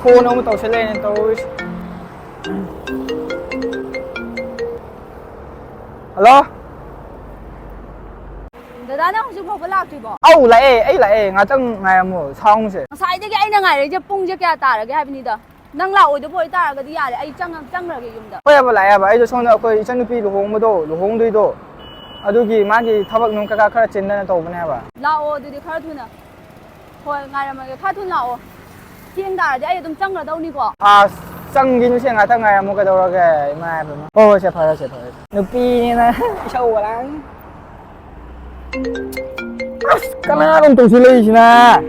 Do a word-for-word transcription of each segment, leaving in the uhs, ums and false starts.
Phone ꯑꯃꯨꯛ ꯇꯧꯁꯜꯂꯛꯑꯦꯅꯦ ꯇꯧꯔꯤꯁꯦ꯫ Hello? ꯗꯗꯥ, ꯅꯪ ꯍꯧꯖꯤꯛ ꯐꯥꯎꯕ ꯂꯥꯛꯇ꯭ꯔꯤꯕꯣ? ꯑꯧ, ꯂꯥꯛꯑꯦ, ꯑꯩ ꯂꯥꯛꯑꯦ꯫ ꯉꯥꯛꯇꯪ ꯉꯥꯏꯔꯝꯃꯣ, sound ꯁꯦ꯫ ꯉꯁꯥꯏꯗꯒꯤ ꯑꯩꯅ ꯉꯥꯏꯔꯛꯏꯁꯦ ꯄꯨꯡꯁꯦ ꯀꯌꯥ ꯇꯥꯔꯒꯦ ꯍꯥꯏꯕꯅꯤꯗ꯫ ꯅꯪ ꯂꯥꯛꯑꯣꯏꯗꯕ ꯑꯣꯏꯇꯥꯔꯒꯗꯤ ꯌꯥꯔꯦ, ꯑꯩ ꯆꯪꯉ-, ꯆꯪꯈ꯭ꯔꯒꯦ ꯌꯨꯝꯗ꯫ ꯍꯣꯏ ꯍꯥꯏꯕ, ꯂꯥꯛꯑꯦ ꯍꯥꯏꯕ꯫ ꯑꯩꯗꯣ ꯁꯣꯝꯗ ꯑꯩꯈꯣꯏ ꯏꯆꯟꯅꯨꯄꯤ ꯂꯨꯍꯣꯡꯕꯗꯣ, ꯂꯨꯍꯣꯡꯗꯣꯏꯗꯣ, ꯑꯗꯨꯒꯤ ꯃꯥꯒꯤ ꯊꯕꯛ ꯅꯨꯡ ꯀꯩꯀꯥ ꯈꯔ ꯆꯤꯟꯗꯅ ꯇꯧꯕꯅꯦ ꯍꯥꯏꯕ꯫ ꯂꯥꯛꯑꯣ ꯑꯗꯨꯗꯤ ꯈꯔ ꯊꯨꯅ꯫ ꯍꯣꯏ, ꯉꯥꯏꯔꯝꯃꯒꯦ꯫ ꯈꯔ ꯊꯨꯅ ꯂꯥꯛꯑꯣ꯫ ꯊꯦꯡ ꯇꯥꯔꯗꯤ ꯑꯩ ꯑꯗꯨꯝ ꯆꯪꯈ꯭ꯔꯗꯧꯅꯤꯀꯣ꯫ ꯑꯁ, ꯆꯪꯈꯤꯅꯨꯁꯦ, ꯉꯥꯛꯇꯪ ꯉꯥꯏꯔꯝꯃꯣ, ꯀꯩꯗꯧꯔꯒꯦ? ꯏꯃꯥ ꯏꯕꯦꯝꯃ꯫ ꯍꯣꯏ, ꯍꯣꯏ, ꯁꯦ, ꯐꯔꯦ, ꯁꯦ, ꯐꯔꯦ, ꯁꯦ꯫ ꯅꯨꯄꯤꯅꯤꯅ ꯏꯁꯧ ꯂꯥꯡꯉꯤ꯫ ꯑꯁ, ꯀꯅꯥꯅꯣ ꯇꯧꯁꯤꯜꯂꯛꯏꯁꯤꯅ?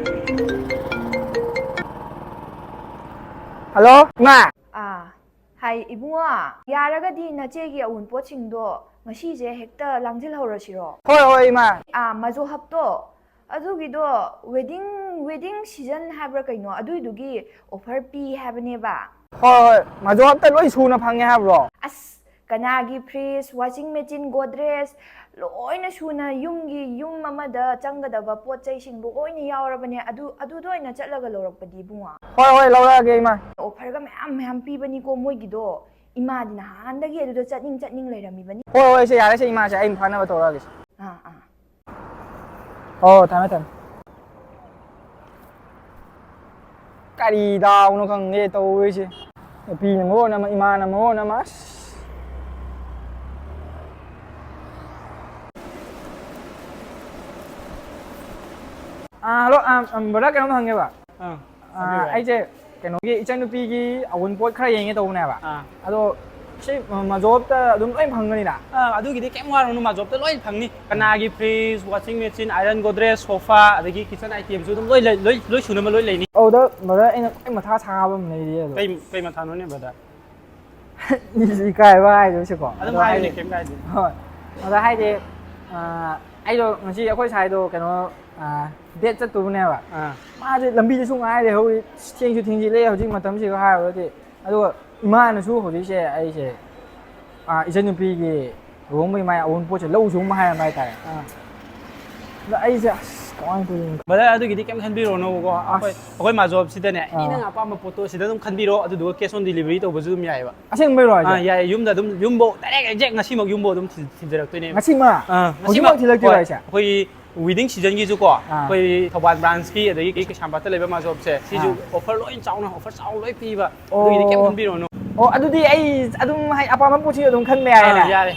ꯍꯜꯂꯣ, ꯏꯃꯥ꯫ ꯑꯥ, ꯍꯥꯏ ꯏꯕꯨꯡꯉꯣ, ꯌꯥꯔꯒꯗꯤ ꯅꯆꯦꯒꯤ ꯑꯎꯟꯄꯣꯠꯁꯤꯡꯗꯣ ꯉꯁꯤꯁꯦ ꯍꯦꯛꯇ ꯂꯥꯡꯁꯤꯜꯍꯧꯔꯁꯤꯔꯣ? ꯍꯣꯏ, ꯍꯣꯏ, ꯏꯃꯥ꯫ ꯑꯥ, ꯃꯖꯣ ꯍꯞꯇꯣ, ꯑꯗꯨꯒꯤꯗꯣ wedding, wedding season ꯍꯥꯏꯕ꯭ꯔꯥ ꯀꯩꯅꯣ, ꯑꯗꯨꯏꯗꯨꯒꯤ offer ꯄꯤ ꯍꯥꯏꯕꯅꯦꯕ꯫ ꯍꯣꯏ, ꯍꯣꯏ, ꯃꯖꯣ ꯍꯞꯇ ꯂꯣꯏ ꯁꯨꯅ ꯐꯪꯉꯦ ꯍꯥꯏꯕ꯭ꯔꯣ? ꯑꯁ, ꯀꯅꯥꯒꯤ fridge, washing machine, Godrej, ꯂꯣꯏꯅ ꯁꯨꯅ ꯌꯨꯝꯒꯤ, ꯌꯨꯝ ꯑꯃꯗ ꯆꯪꯒꯗꯕ ꯄꯣꯠ ꯆꯩꯁꯤꯡꯗꯣ ꯂꯣꯏꯅ ꯌꯥꯎꯔꯕꯅꯦ꯫ ꯑꯗꯨ, ꯑꯗꯨꯗ ꯑꯣꯏꯅ ꯆꯠꯂꯒ ꯂꯧꯔꯛꯄꯗꯤ, ꯏꯕꯨꯡꯉꯣ꯫ ꯍꯣꯏ, ꯍꯣꯏ, ꯂꯧꯔꯛꯑꯒꯦ, ꯏꯃꯥ꯫ Offerꯒ ꯃꯌꯥꯝ ꯃꯌꯥꯝ ꯄꯤꯕꯅꯤꯀꯣ ꯃꯣꯏꯒꯤꯗꯣ꯫ ꯏꯃꯥꯗꯤ ꯅꯍꯥꯟꯗꯒꯤ ꯑꯗꯨꯗ ꯆꯠꯅꯤꯡ ꯆꯠꯅꯤꯡ ꯂꯩꯔꯝꯃꯤꯕꯅꯤ꯫ ꯍꯣꯏ, ꯍꯣꯏ, ꯏꯆꯦ, ꯌꯥꯔꯦ, ꯏꯆꯦ, ꯏꯃꯥꯁꯦ ꯑꯩ ꯐꯥꯅꯕ ꯇꯧꯔꯛꯑꯒꯦ, ꯏꯆꯦ꯫ ꯑꯥ, ꯑꯥ꯫ ꯑꯣ, ꯊꯝꯃꯦ, ꯊꯝꯃꯦ꯫ ꯀꯔꯤ ꯗꯥꯎꯅꯣ ꯈꯪꯗꯦ ꯇꯧꯔꯤꯁꯦ꯫ ꯅꯨꯄꯤꯅ ꯃꯔꯣꯟ ꯑꯃ, ꯏꯃꯥꯅ ꯃꯔꯣꯟ ꯑꯃ, ꯑꯁ꯫ ꯑꯥ, ꯍꯜꯂꯣ, ꯑꯥ, ꯑꯝ, brother, ꯀꯩꯅꯣꯝ ꯍꯪꯒꯦꯕ꯫ ꯑꯥ, ꯑꯥ, ꯍꯥꯏꯕꯤꯌꯨ, ꯍꯥꯏꯕꯤꯌꯨ꯫ ꯑꯩꯁꯦ ꯀꯩꯅꯣꯒꯤ ꯏꯆꯟꯅꯨꯄꯤꯒꯤ ꯑꯋꯨꯟꯄꯣꯠ ꯈꯔ ꯌꯦꯡꯒꯦ ꯇꯧꯕꯅꯦꯕ꯫ ꯑꯥ꯫ ꯑꯗꯣ ꯁꯤ ꯃꯖꯣꯞꯇ ꯑꯗꯨꯝ ꯂꯣꯏ ꯐꯪꯒꯅꯤꯅ? ꯑꯥ, ꯑꯗꯨꯒꯤꯗꯤ ꯀꯩꯝ ꯋꯥꯔꯨꯅꯨ, ꯃꯖꯣꯞꯇ ꯂꯣꯏ ꯐꯪꯅꯤ꯫ ꯀꯅꯥꯒꯤ fridge, washing machine, iron, Godrej, sofa, ꯑꯗꯒꯤ kitchen itemꯁꯨ ꯑꯗꯨꯝ ꯂꯣꯏ ꯂꯩ-, ꯂꯣꯏ, ꯂꯣꯏ ꯁꯨꯅꯕ ꯂꯣꯏ ꯂꯩꯅꯤ꯫ ꯑꯗꯨꯗ brother, ꯑꯩꯅ ꯈ꯭ꯋꯥꯏ ꯃꯊꯥ ꯁꯥꯕ ꯑꯃ ꯂꯩꯔꯤ ꯑꯗꯣ꯫ ꯀꯩ, ꯀꯩ ꯃꯊꯥꯅꯣꯅꯦ, brother? ꯃꯤꯁꯨ ꯏꯀꯥꯏꯕ ꯍꯥꯏꯗꯣꯏꯁꯦꯀꯣ꯫ ꯑꯗꯨꯝ ꯑꯗꯣ ꯍꯥꯏꯌꯨꯅꯦ, ꯍꯥꯏꯗꯤ, ꯀꯩꯝ ꯀꯥꯏꯗꯦ꯫ ꯍꯣꯏ꯫ ꯑꯗꯣ ꯍꯥꯏꯗꯤ, ꯑꯥ, ꯑꯩꯗꯣ ꯉꯁꯤ ꯑꯩꯈꯣꯏ ꯁꯥꯏꯗꯣ ꯀꯩꯅꯣ, ꯑꯥ, date ꯆꯠꯇꯧꯕꯅꯦꯕ꯫ ꯑꯥ꯫ ꯃꯥꯁꯦ ꯂꯝꯕꯤꯗ ꯁꯨꯝ ꯉꯥꯏ ꯂꯩꯍꯧꯔꯤ꯫ ꯊꯦꯡꯁꯨ ꯊꯦꯡꯖꯤꯜꯂꯛꯑꯦ ꯍꯧꯖꯤꯛ ꯃꯇꯝꯁꯤꯒ ꯍꯥꯏꯔꯨꯔꯗꯤ꯫ ꯑꯗꯨꯒ ꯏꯃꯥꯅꯁꯨ ꯍꯧꯖꯤꯛꯁꯦ ꯑꯩꯁꯦ, ꯑꯥ, ꯏꯆꯟꯅꯨꯄꯤꯒꯤ ꯂꯨꯍꯣꯡꯕꯒꯤ ꯃꯥꯏ ꯑꯎꯟꯄꯣꯠꯁꯦ ꯂꯧ ꯁꯨꯝ ꯍꯥꯏꯔꯝꯕ ꯍꯥꯏꯇꯥꯔꯦ꯫ ꯑꯥ꯫ ꯑꯗ ꯑꯩꯁꯦ ꯑꯁ ꯀꯃꯥꯏꯅ ꯇꯧꯗꯣꯏꯅꯣ? ꯕ꯭ꯔꯗꯔ, ꯑꯗꯨꯒꯤꯗꯤ ꯀꯩꯝ ꯈꯟꯕꯤꯔꯨꯔꯅꯣꯕꯀꯣ꯫ ꯑꯩꯈꯣꯏ ꯑꯩꯈꯣꯏ ꯃꯥꯖꯣꯞꯁꯤꯗꯅꯦ ꯑꯦꯅꯤ ꯑꯥ꯫ ꯅꯪ ꯑꯄꯥꯝꯕ ꯄꯣꯠꯇꯣ ꯁꯤꯗ ꯑꯗꯨꯝ ꯈꯟꯕꯤꯔꯣ, ꯑꯗꯨꯗꯨꯒ cash on delivery ꯇꯧꯕꯁꯨ ꯑꯗꯨꯝ ꯌꯥꯏꯑꯕ꯫ ꯑꯁꯦꯡꯕꯩꯔꯣ ꯍꯥꯏꯁꯦ? ꯑꯥ, ꯌꯥꯏ꯫ ꯌꯨꯝꯗ ꯑꯗꯨꯝ, ꯌꯨꯝꯕꯧ direct exact ꯉꯁꯤꯃꯛ ꯌꯨꯝꯕꯧ ꯑꯗꯨꯝ ꯊꯤꯟ- ꯊꯤꯟꯖꯔꯛꯇꯣꯏꯅꯦꯕ꯫ ꯉꯁꯤꯃꯛ? ꯑꯥ, ꯍꯧꯖꯤꯛꯃꯛ ꯊꯤꯜꯂꯛꯇꯣꯏꯔꯣ ꯍꯣꯏ, ꯍꯥꯏꯁꯦ? ꯑꯩꯈꯣꯏꯒꯤ wedding seasonꯒꯤꯁꯨꯀꯣ ꯑꯩꯈꯣꯏ ꯊꯧꯕꯥꯜ branchꯀꯤ ꯑꯗꯒꯤ ꯀꯩꯁꯥꯝꯄꯥꯠꯇ ꯂꯩꯕ ꯃꯥꯖꯣꯞꯁꯦ ꯁꯤꯁꯨ offer ꯂꯣꯏ ꯆꯥꯎꯅ, offer ꯆꯥꯎꯅ ꯂꯣꯏ ꯄꯤꯕ꯫ ꯑꯗꯨꯒꯤꯗꯤ ꯀꯩꯝ ꯈꯟꯕꯤꯔꯨꯔꯅꯨ꯫ ꯑꯣ, ꯑꯗꯨꯗꯤ ꯑꯩ ꯑꯗꯨꯝ ꯍꯥꯏ ꯑꯄꯥꯝꯕ ꯄꯣꯠꯁꯤ ꯑꯗꯨꯝ ꯈꯟꯕ ꯌꯥꯔꯦꯅꯦ? ꯑꯥ, ꯌꯥꯔꯦ꯫